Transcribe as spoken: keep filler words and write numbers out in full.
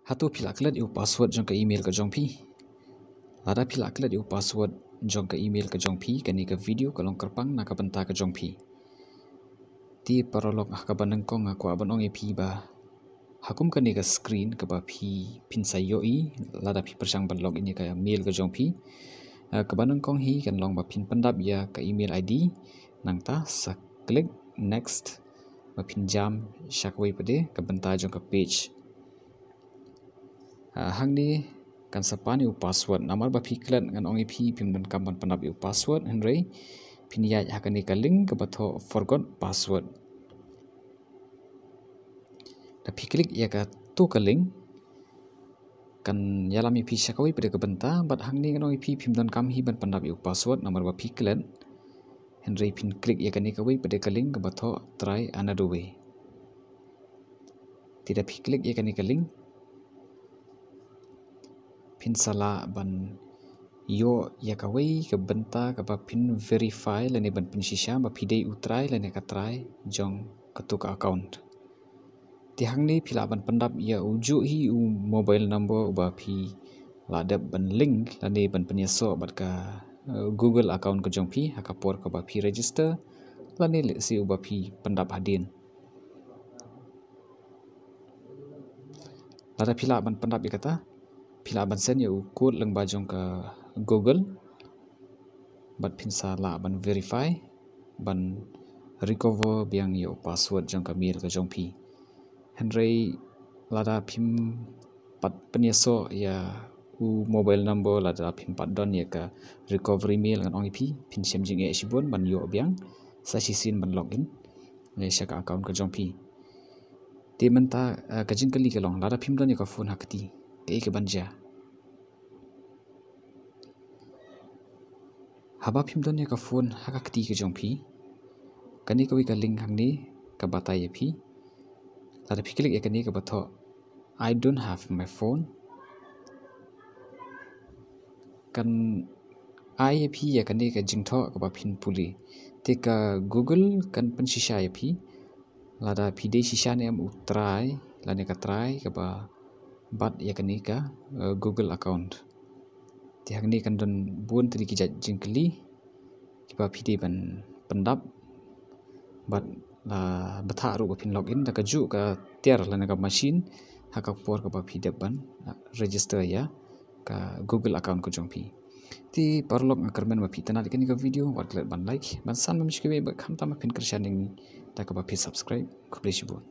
Hato phi la klet ïa u password jong ka email ka jong phi? Lada phi la klet ïa u password jong ka email ka jong phi, kane ka video ka long kyrpang na ka bynta ka jong phi. Te paralok, ha kaba nyngkong nga kwah ban ong ïa phi ba ha kum kane ka screen kaba phi, phin sa ïohi lada phi pyrshang ban log in ïa ka mail ka jong phi. Ah, kaba nyngkong hi kan long ba phin pyndap ïa ka email I D, nangta sa click next, ba phin jam sha kawei pat de ka bynta jong ka page. Ah, hangne kan sa pan ïa u password. Namar ba phi klet, ngan ong ïa phi, phim donkam ban pyndap ïa u password, hynrei phin ïaid ha kane ka link kaba thoh forgot password. Da phi click ïa kato ka link, kan ïalam ïa phi sha kawei pat de ka bynta, bad hangne ngan ong ïa phi, phim donkam hi ban pyndap ïa u password namar ba phi klet. Hynrei phin click ïa kane kawei pat de ka link kaba thoh try another way. Te da phi click ïa kane ka link, phin sa lah ban ïoh ïa kawei ka bynta kaba phin verify lane ban pynshisha ba phi dei u trai lane ka trai jong kato ka account. Te hangne phi lah ban pyndap ïa u juh hi u mobile number uba phi la dep ban link lane ban pynïasoh bad ka, eh, Google account ka jong phi ha ka por kaba phi register, lane lehse uba phi pyndap hadien. Lada phi lah ban pyndap ïa kata, phi lah ban send ïa u code lyngba jong ka Google, bad phin sa lah ban verify ban recover biang ïa u password jong ka mail ka jong phi. Hynrei lada phim pat pynïasoh ïa u mobile number, lada phim pat don ïa ka recovery mail, ngan ong ïa phi, phin shem jingeh shibun ban ïoh biang sa shisien ban log in, eh, sha ka account ka jong phi. Te mynta, eh, ka jingkylli ka long, lada phim don ïa ka phone ha kti, kaei kaban jia? Haba phim don ïa ka phone ha ka kti ka jong phi, kane kawei ka link hangne ka batai ïa phi. Lada phi click ïa kane kaba thoh "I don't have my phone", kan ai ïa phi ïa kane ka jingthoh kaba phin pule. Te ka Google kan pynshisha ïa phi lada phi dei shisha ne em u trai lane ka trai kaba bat ïa kane ka, eh, Google account. Te hangne kan don bun tylli ki jait jingkylli kiba phi dei ban pyndap, bad la bthah ruh ba phin log in, da kajuh ka tiar lane ka machine ha ka por kaba phi dep ban, ah, register ïa ka Google account ka jong phi. Te paralok, nga kyrmen ba phi itynnad ïa kane ka video, wat klet ban like, ban san ban subscribe, bad khamtam ba phin kyrshan ïa ngi da kaba phi subscribe. Khublei shibun.